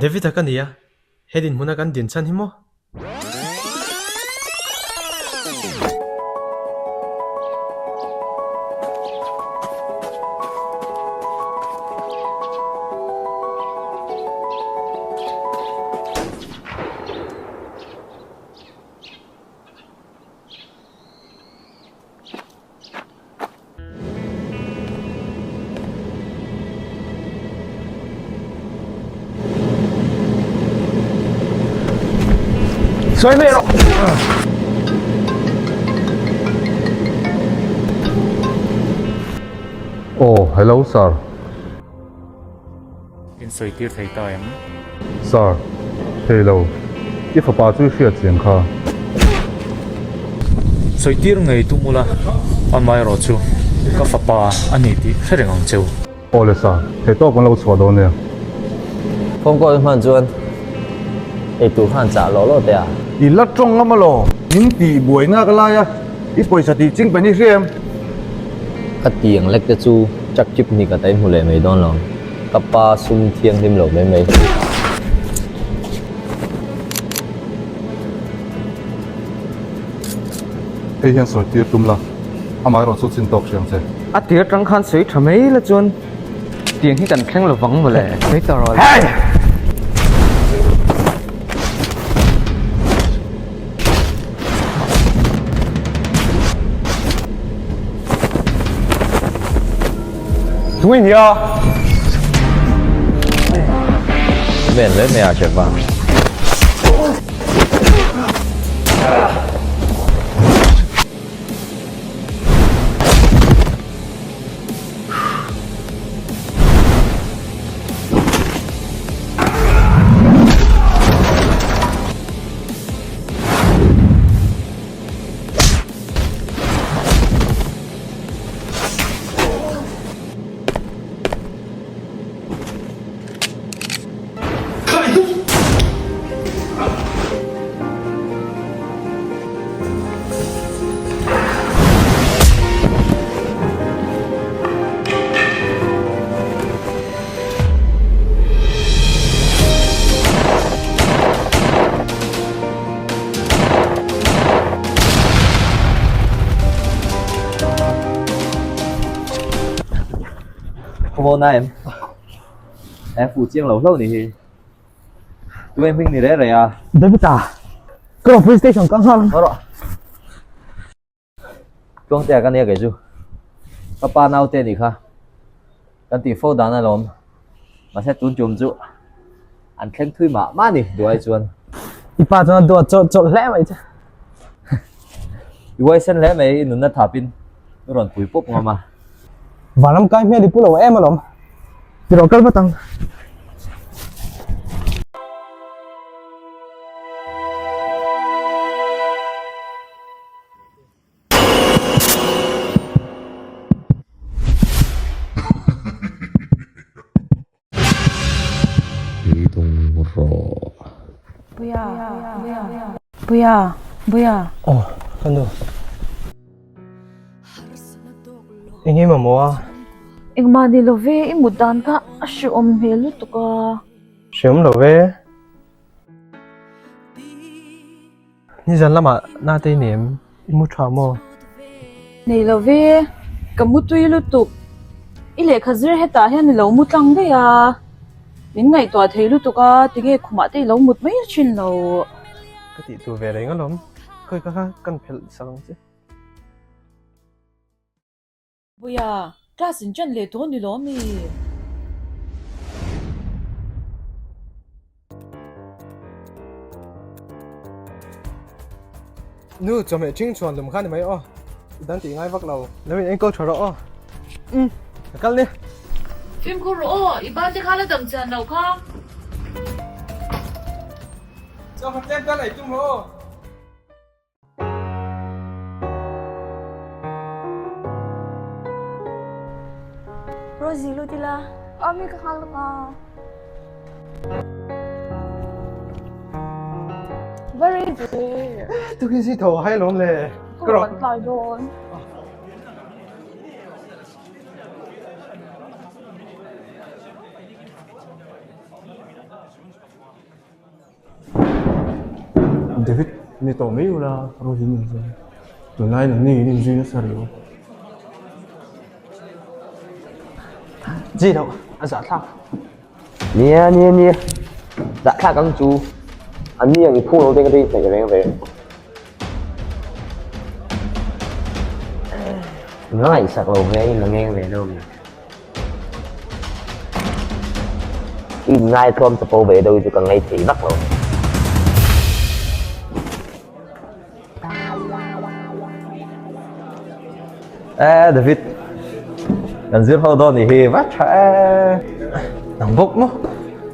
David-a ka nia, he dinhmuna kan din chhan hi maw? Sawi mai rawh. Oh, hello sir. In sawi tir thei ta em? Sir, thei lo. I fapa chu i hriat chiang kha. Sawi tir ngei tum ula, amaherawh chu ka fapa a ni tih hre reng ang cheu. Aw le sir, thei tawk kan lo chhuah dawn nia. Phone call hman chuan eitur khan chah lawh lawh teh a. I la tawng ngam alaw? Min tih buai nak lai a, i pawisa tih ching pen i hria em? Ka tiang lek te chu chak chip ni ka tai hmu leh mai dawn lo. Ka pa sum thianghlim lo mai mai. Hei hian sawi tir tum la, amaherawh chu chin tawk hriang che. A tir atang khan sawi tha mai la chuan tiang hi kan thleng lo vang mawle. Sawi ta rawh le. Tui nia. Men le me a che va. Khaw na em? Em fu chiang lo hlo ni hi. Tu em hming ni re re a. David a. Ka rawn police station ka nghal. Rawh. Tluangtea ka nia kei chu. Ka pa naute nih kha. Kan tih fo dan alawm. Mahse tun tum chu an thleng thui mah mah a ni duai chuan. I pa chuan a duat chawlh chawlh hle mai che. I uaisen hle mai i nunna thapin i rawn pui pawp ngam a. Vanram kai hmel i pu lo em alawm. Ti rawh kal vat ang. Buia, Buia, Buia. Aw, ka nu. Eng nge mamawh a? Engmah ni lo ve, i mut dan kha a hrehawm hmel lutuk a. Hrehawm lo ve. Nizan lamah nate i nem i mu tha maw? Nei lo ve, ka mu tui lutuk. I lehkha zir hetah hian i lo mu tlang daih a, min ngaihtuah thei lutuk a, tinge khumah te i lo mut mai thin lo. Ka tih tur ve reng alawm, khawi ka kha kan phelh sak ang che. Buia, class in ṭan leh tawh ni lo mi? Nu, chawhmeh ṭhing chhuan lum kha ni mai aw. I dan tih ngai vak lo. Lo in enkawl ṭha rawh aw. Umm, ka kal ni. Fimkhur rawh aw, i ban te kha la dam chian lo kha. Chawhmeh tlem tal ei tum rawh aw. Rosie lut ila. Aw mi ka nghal lawk a. Va ready ve. Tukin si tho hai lawm le. Ka rawn tlai dawn. David ni tawh mai ula Rosie nen chuan tunlai nang ni in inzui nasa riau. Chi loh a zahthlak. Nia nia nia zahthlak ang chu an ni ang i phu lo te ka te inhnaih reng reng. Ngaihsak lo ve in la ngeng ve deuh a mi. I inngaithlawm chapo ve deuh hi chu ka ngei thei vak lo. Eh David, kan zir ho dawn nih hi va tha e. Nang bawk maw?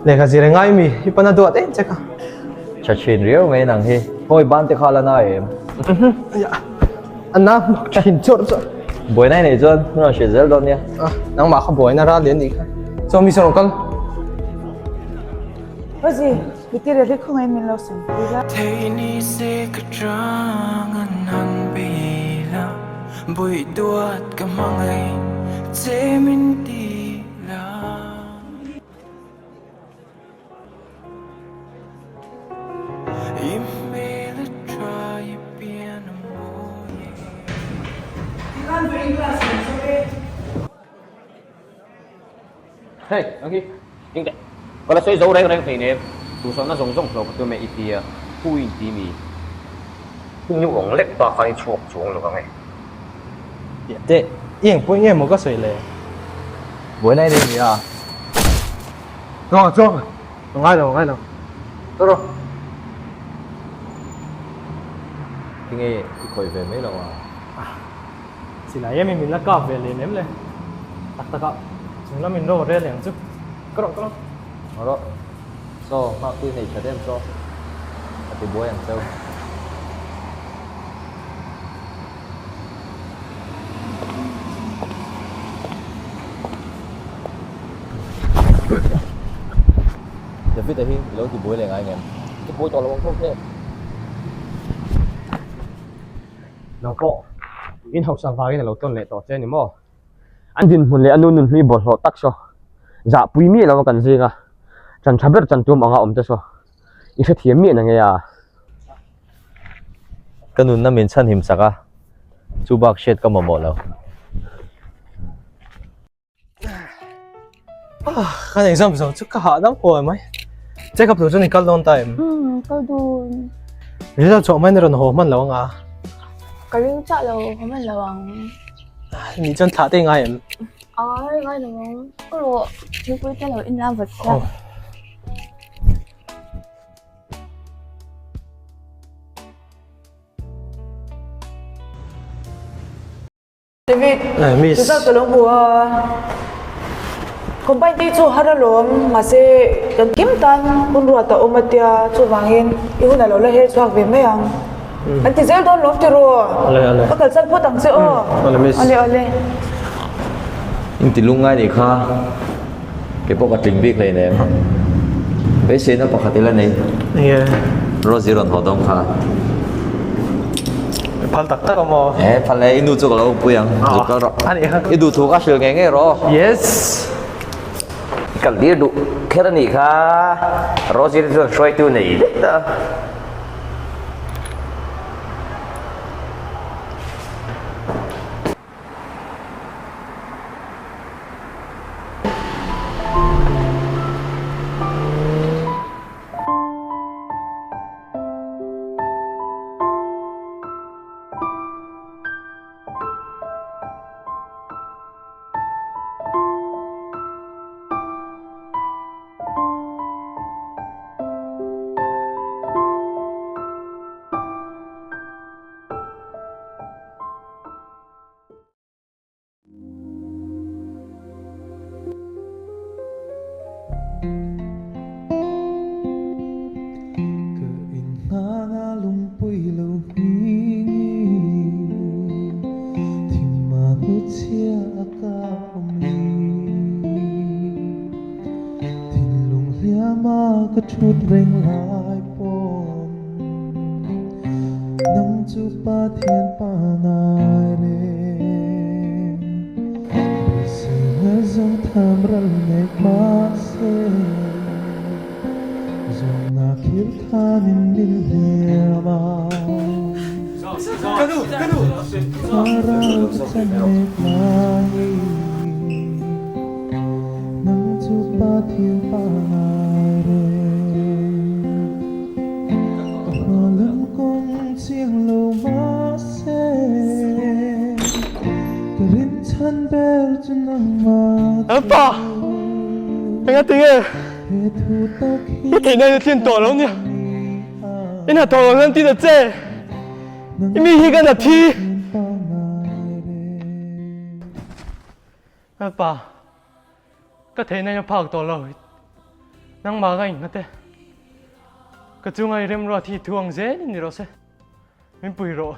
Lehkha zir a ngai mi, i pana duat em che kha. Tha thin riau mai nang hi. Hawi ban te kha la na em? A na hmak thin chawrh chawrh. Buaina i neih chuan hun rawn hrilh zel dawn nia. A, nangmah kha buaina ral lian nih kha. Chuan mi sawn rawn kal. Rosie, material hi khawngaih min lo sawm pui la. Thei ni se ka chang an han bei la, buih duat ka hmangaih che min ti la. Hei, ang hi, ding teh. Ka la sawi zo reng reng thei nem. Duhsakna zawng zawng hlawh ka tum e i tia, pu in ti mi. I nu ang lek bak khan i chhuak chuang lo ang e. Teh, i engpawh nge maw ka sawi le? Buaina i nei nia. Chuang chuang a ngai lo a ngai lo tawh rawh. Tinge i khawih ve mai lo a? Silai em in min la kap ve lem em le? Tak tak ah chung lam in ro rel ang chu. Ka rawh ka rawh. Ngaw rawh. Saw nghak tu i nei that em saw. A ti buai ang cheu. David a hi i lo ti buai leh ngai ngem? Ti buai tawh lo ang thawk hle. Nang pawh in hausa vangin a lo tawn leh tawh che a ni maw? An dinhmun leh a nu nun hlui bawlhhlawh tak saw zahpui miah lo a kan zing a, chan tha ber chan tum anga awm te saw i hrethiam miah na nge a? Ka nunna min chhanhim sak a, chu bak hriat ka mamawh lo. Ka exam zo chu ka hahdam huai mai. Check up tur chuan i kal dawn ta em? Umm, kal dawn. Result chhuah mai na rawn haw hman lo anga. Ka ring chah lo, haw hman lo ang. Nih chuan thlah te i ngai em? Ai, ngai lo ang. Ka rawh, thingpui te lo in la vat sia. David, Miss. Result ka lo hmu a. Combine te chu har alawm, mahse kan kim tan hun ruat a awm a tia, chuvangin i hun a lo la her chhuak ve mai ang. An ti zel dawn lawm tiraw? Awle awle. Ka kalsan phawt ang che aw. Awle miss. Awle awle. In ti lungngai nih kha kei pawh ka tling bik hleinem. Beiseina pakhat ila nei. Enge? Rosie rawn haw dawn kha. Phal tak tak amaw? Eh phal e, i nu chu ka lo pui ang. Zuk kal rawh. A nih kha. I duh thu ka hrilh ngei ngei rawh. Yes. I kal tir duh kher a nih kha. Rosie te chuan hruaitu nei vek ta. Ka inhngana lungpui lo nghingin Thingma hnuchhia a ka awm li Thinlung hliama ka thut reng lai pawn Nang chu Pathian pangai reng Beiseina zawng tham ral nek mahse Zawngna khir khanin min hliam a. Ka nu! Ka nu! Pa! Enga tinge? I theihna hi tlin tawh lo nia. I hnathawh lo hian ti ta che. I mi hi ka na thi. Pa, ka theihna hi a phak tawh lo. Nangmah ka innghat e. Ka chunga i remruat hi thu ang zelin ni rawh se. Min pui rawh.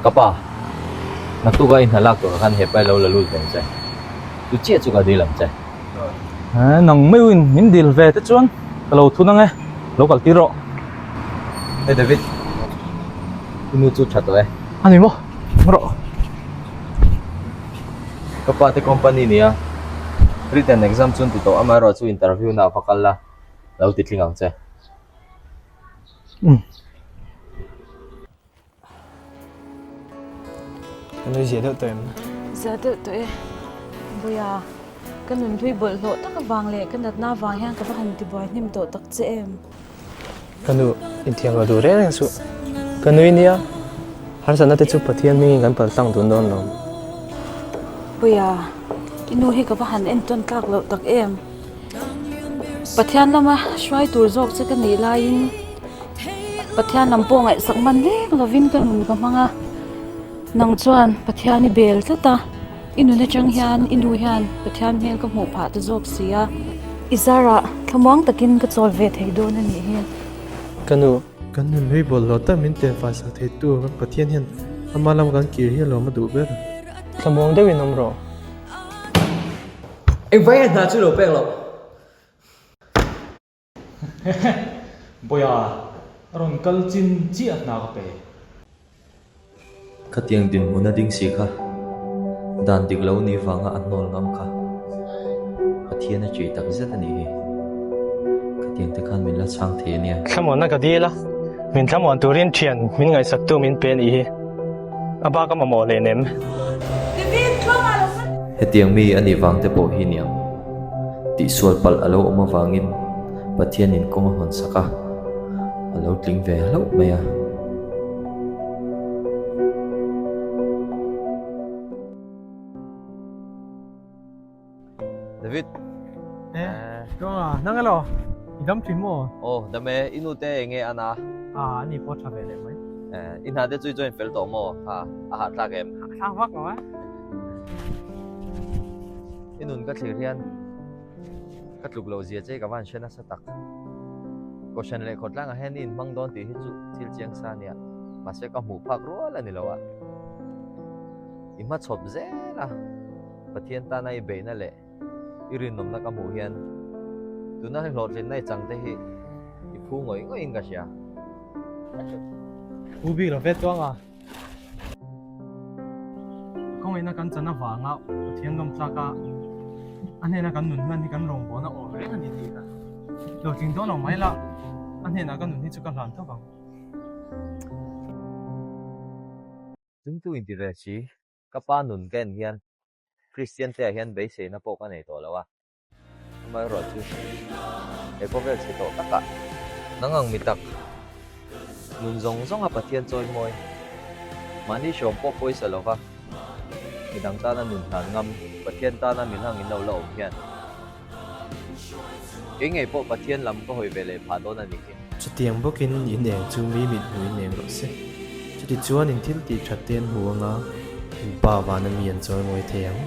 Ka pa, naktuk a i hna lak tur khan hepa i lo la lut veng che. Chu chiah chu ka dil ang che. Nang meuhin min dil ve te chuan ka lo thun ang e, lo kal tir rawh. Hey David, i nu chu tha tawh e. A ni maw? Rawh. Ka pa te company nia, written exam chu an ti tawh, amaherawh chu interview na va kal la, lo ti tling ang che. Umm. Ka nui zia deuh tawh em? Zia deuh tawh e. Buia, ka nunhlui bawlhhlawh tak avang leh ka natna avang hian ka va han tibuai hnem tawh tak che em? Ka nu inthiam lo duh reng reng suh. Ka nui nia, harsatna te chu Pathian hmingin kan paltlang dun dawn lo. Puia, i nu hi ka va han entawn tlak loh tak em? Pathian lama hruai tur zawk che ka nih laiin Pathian lam pawh ngaihsak man lek lovin ka nun ka hmang a. Nang chuan Pathian i bel tlat a. I nun atang hian i nu hian Pathian hmel ka hmuh phah ta zawk si a, i zarah thlamuang takin ka chawl ve thei dawn a nih hi. Ka nu. Kan nun hlui bawlhhlawh tak min tenfai sak thei tu kan Pathian hian ama lama kan kir hi alawm a duh ber. Thlamuang deuhin awm rawh. Engvai nge hna chu lo pek loh? Bawiha, a rawn kal chin chiah hna ka pe. Khatiang dinhmun a ding si kha, dan dik lo ni vanga a hnawl ngam kha Pathian a chei tak zet a nih hi. Khatiang te khan min la chhang thei a nia. Thlamuanna ka dil a, min thlamuan turin thian min ngaihsaktu min pe a nih hi. A bak a mamawh leh nem. Hetiang mi a nih vang te pawh hi niang. Tihsual palh a lo awm avangin Pathianin kawng a hawn sak a, a lo tling ve hlauh mai a. David. Eh, Tluanga, nang elaw? I dam thin maw? Aw, dam e, i nu te enge a na? Ah, ani pawh tha ve leh mai. Eh, i hna te chu i join fel tawh maw? Ha, a hahthlak em? Hahthlak vak lo e. I nun ka thlir hian ka tluk loh zia che ka van hre nasa tak. Kohhran leh khawtlangah hian i inhmang dawn tih hi chu thil chiang sa ania, mahse ka hmuh phak rual a ni lo a. I hmachhawp zel a, Pathian tana i beihna leh i rinawmna ka hmuh hian tuna hei hlawhtlinna i changte hi i phu ngawih ngawih in ka hria. Pu bik lo ve tuang a. Khawngaihna kan chan avanga Pathian lawm tlak a, a hnena kan nun hman hi kan rawngbawlna awm reng a ni tih ka lo tling dawn lo mai la, a hnenah ka nun hi chu ka hlan tho vang. Chungtu inti ve si, ka pa nun ka en hian Kristian te ah hian beiseina pawh ka nei tawh lo a. Amaherawh chu he khawvel chhe tawh takah nang ang mi tak nun zawng zawnga Pathian chawimawi, mahni hrawm pawh pawisa lova midang tana nun hlan ngam Pathian tana mi hlangin lo la awm hian kei ngei pawh Pathian lam ka hawi ve leh phah dawn a nih hi. Chutiang bawkin in eng chu mi mit hmuh in eng rawh se. Chutichuan in thil tih that te an hmu anga in pa vana mi an chawimawi thei ang.